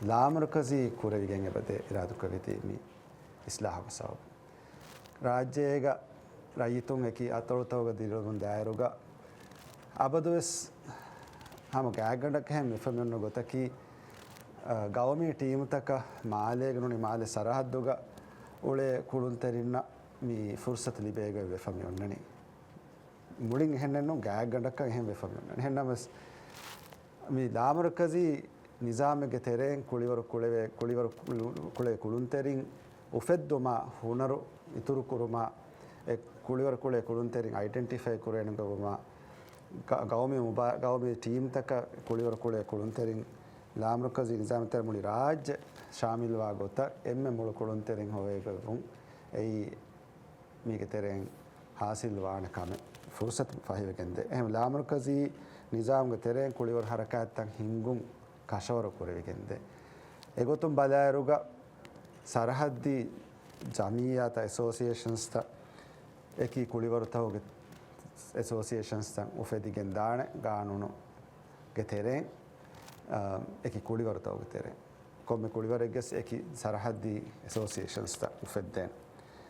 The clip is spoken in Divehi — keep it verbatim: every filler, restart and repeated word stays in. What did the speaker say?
ލާމަރުކަޒީ ކުރެވިގެން އެބަދޭ އިރާދަކުރެވިތީ މި އިސްލާހުގެ ސަބަބުން. ރާއްޖޭގަ ރައްޔިތުން އެކި އަތޮޅުތަކުގަ ދިރިއުޅުމުން ދާއިރުގަ އަބަދުވެސް ހަމަ ގާތްގަނޑަކަށް ހެން ވެފަ މިއޮންނަ ގޮތަކީ، އަ، ގައުމީ ޓީމުތަކަށް މާލޭގަ ނޫނީ މާލެ ސަރަހައްދުގަ އުޅޭ ކުޅުންތެރިންނަށް މި ފުރުސަތު ލިބޭގޮތް ވެފަ މިއޮންނަނީ. މުޅިން އެހެންނެއްނު، ގާތްގަނޑަކަށް އެހެން ވެފަ މިއޮންނަނީ. އެހެންނަމަވެސް، މި ލާމަރުކަޒީ ނިޒާމެއްގެ ތެރެއިން ކުޅިވަރު ކުޅެވޭ، ކުޅިވަރު ކުޅު-، ކުޅޭ ކުޅުންތެރިން އުފެއްދުމާ، ހުނަރު އިތުރުކުރުމާ، އެ ކުޅިވަރު ކުޅޭ ކުޅުންތެރިން އައިޑެންޓިފައި ކުރެވޭނެ ގޮތުން، ގަ-، ގައުމީ މުބާ-، ގައުމީ ޓީމްތަކަށް ކުޅިވަރު ކުޅޭ ކުޅުންތެރިން ލާމަރުކަޒީ ނިޒާމް ތެރެ މުޅި ރާއްޖެ ޝާމިލްވާ ގޮތަށް އެންމެ މޮޅު ކުޅުންތެރިން ހޮވޭ ގޮތުން އެއީ މީގެ ތެރެއިން ހާސިލް ވާނެ ކަމެއް ފުރުސަތު ފަހިވެގެންދޭ. އެހެން ލާމަރުކަޒީ ނިޒާމްގެ ތެރެއިން ކުޅިވަރު ހަރަކާތްތައް ހިންގުން ކަށަވަރު ކުރެވިގެންދޭ. އެގޮތުން ބަލާއިރުގަ ސަރަހައްދީ ޖަމިއްޔާތައް، އެސޯސިއޭޝަންސްތައް، އެކި ކުޅިވަރުތަކުގެ އެސޯސިއޭޝަންސްތައް އުފެދިގެން ދާނެ ގާނޫނުގެ ތެރެއިން، އާ، އެކި ކުޅިވަރުތަކުގެ ތެރެއިން. ކޮންމެ ކުޅިވަރެއްގެސް އެކި ސަރަހައްދީ އެސޯސިއޭޝަންސްތައް އުފެއްދޭނެ.